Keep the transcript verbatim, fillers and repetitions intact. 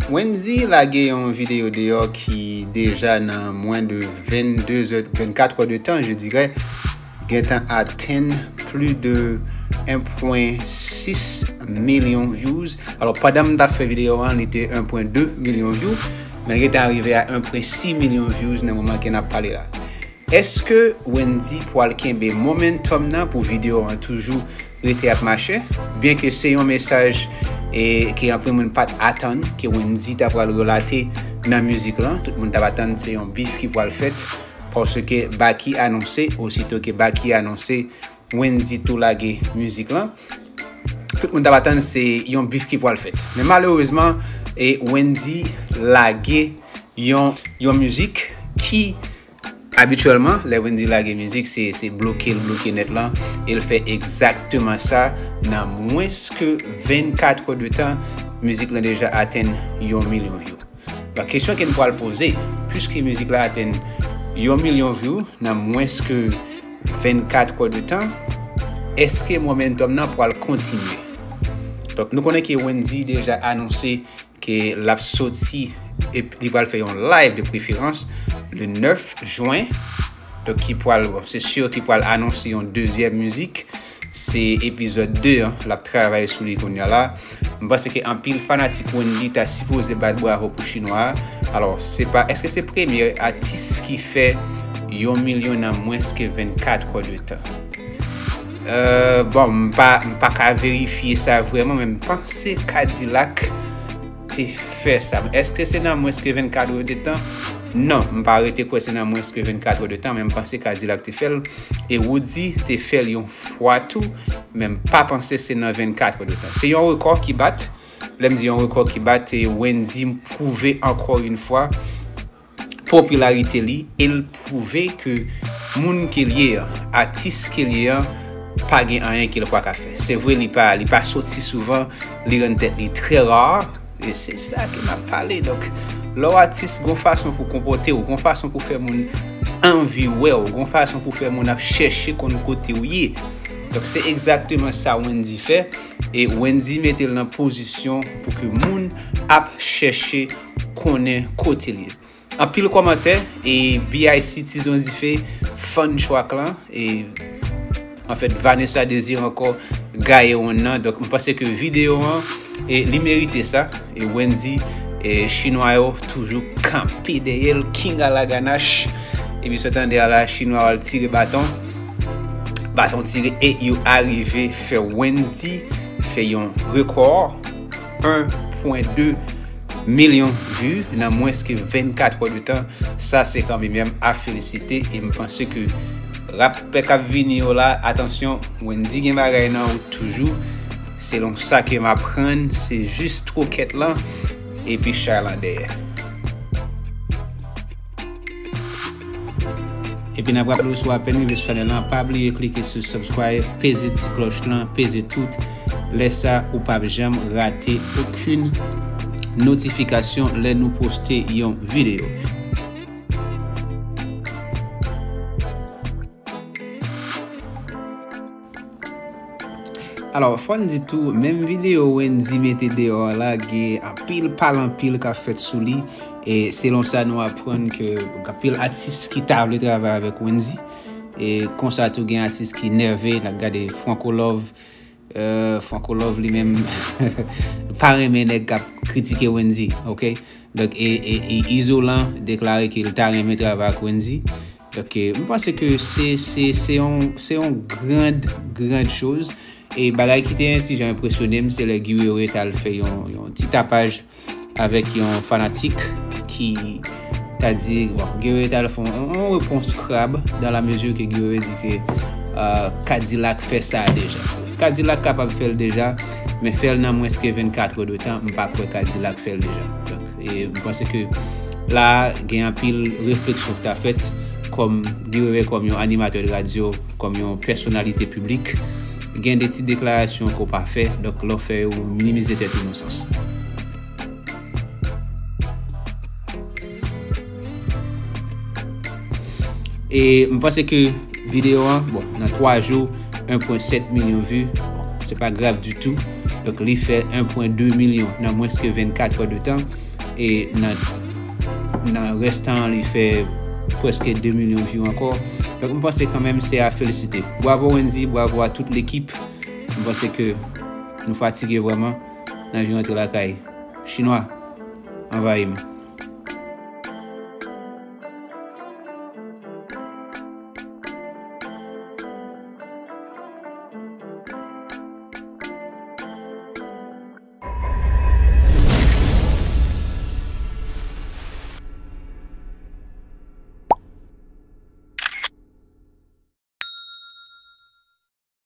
Wendy lage yon videyo deyò ki deja nan mwen de vennde zè, vennkat è de tan, je dirais, gentan atenn plis de en pwen sis milyon views. Alò, pandan m t ap fè videyo an, li te en pwen de milyon view, men li gentan rive a en pwen sis milyon views nan moman ke n ap pale la. Èske Wendy pwal kenbe momentum nan pou videyo an toujou rete ap mache? Byenke se yon mesaj e ke anpil moun pa t atann ke Wendy ta pral relate nan mizik lan, tout moun t ap atann se yon bif ki pwal fèt, paske Baky anonse, osito ke Baky anonse, Wendy tou lage mizik lan. Tout moun t ap atann se yon bif ki pwal fèt. Men malerezman, e Wendy lage yon, yon mizik ki abityèlman, lè Wendy lage mizik, se, se bloke l bloke nèt lan. E l fè egzakteman sa nan mwens ke vennkat è de tan, mizik lan deja atenn yon milyon view. Donk, kesyon ke n pral poze, piske mizik la atenn yon milyon view nan mwens ke vennkat è de tan, èske momentum nan pral kontinye? Donk, nou konnen ke Wendy deja anonse ke l ap soti e li pral fè yon live de preferans le nèf jen. Donk, ki pral, bon, se si ki pral anonse yon dezyèm mizik. Se epizòd de an, l ap travay sou li kounye a la. M panse ke anpil fanatik Wendy ta sipoze bat bravo pou chinwa a. Alò, se pa, èske se premye atis ki fè yon milyon nan mwens ke vennkat è de tan? Euh, bon, m pa, m pa ka verifye sa vrèman, men m panse Kadilak te fè sa. Èske se nan mwens ke vennkat è de tan? Non, m pa rete kwè se nan mwens ke vennkat è de tan, men m panse Kadilak te fè l. E Roody te fè l yon fwa tou, men m pa panse se nan vennkat è de tan. Se yon rekò ki bat. Lè m di yon rekò ki bat, e Wendy pwouve ankò yon fwa popilarite li e l pwouve ke moun ke l ye an, atis ke l ye an, pa gen anyen ke l pa ka fè. Se vre, li pa, li pa soti souvan, li rann tèt li trè ra, e se sa ke m ap pale. Donk, lè w atis, gon fason pou konpòte w, gon fason pou fè moun anvi wè w, gon fason pou fè moun ap chèche konn kote w ye. Donk, se egzakteman sa Wendy fè, e Wendy mete l nan pozisyon pou ke moun ap chèche konnen kote l ye. Anpil kòmantè, e B I C Tizon Dife, fan track lan, e anfèt, Vanessa Désir ankò gaye wonn nan. Donk, m panse ke videyo an, e li merite sa. E Wendy, e chinwa yo toujou kanpe dèyè l, King a la ganache. Epi sa w tande a la, chinwa yo al tire baton. Baton tire, e yo arive fè Wendy fè yon rekò, en pwen de milyon vi nan mwens ke vennkat è de tan. Sa se kanmenm a felisite, e m panse ke rapè k ap vini yo la, atansyon, Wendy gen bagay nan wout toujou. Selon sa ke m aprann, se jis twokèt lan epi chay lan dèyè. Epi n ap raple w, si w apèn rive sou chanèl lan, pa bliye klike sou subscribe, peze ti klòch lan, peze tout. Lè sa, ou p ap janm rate okenn notifikasyon lè nou poste yon videyo. Alò, fò n di tou, menm videyo Wendy mete deyò a la, gen anpil pale anpil k ap fèt sou li. E selon sa nou aprann ke anpil atis ki ta vle travay avèk Wendy. E konsa tou gen atis ki nève, n ap gade Franco Love. Euh, Franco Love li menm pa renmen nèg k ap kritike Wendy, ok? Donk, e, e, e Izolan deklare ke l ta renmen travay ak Wendy. Donk, e, m panse ke se, se, se yon, se yon grand, grand chose. E bagay ki te yon ti jan enpresyone m, se lè Guy Wewe t al fè yon, yon ti tapaj avèk yon fanatik ki ta di, bon, Guy Wewe t al fè yon, yon repons krab, dans la mesure ke Guy Wewe di ke, euh, Kadilak fè sa deja. Kadilak kapab fè l deja, men fè l nan mwens ke vennkat è de tan, m pa kwè Kadilak fè l deja. Donk, e m panse ke la, gen anpil refleksyon ki ta fèt kòm Guy Wewe, kòm yon animatè de radyo, kòm yon pèsonalite piblik. Gen de ti deklarasyon ke w pa fè, donk lè w fè yo, ou minimize tèt ou nan sans. E m panse ke videyo an, bon, nan twa jou, en pwen sèt milyon vi, bon, se pa grav ditou. Donk, li fè en pwen de milyon nan mwens ke vennkat è de tan. e nan nan rès tan an li fè prèske de milyon view ankò. Donk m panse kanmenm se a felisite. Bravo Wendy, bravo a tout lekip. M panse ke nou fatige vrèman. N ap vin rantre lakay. Chinwa, anvayi m.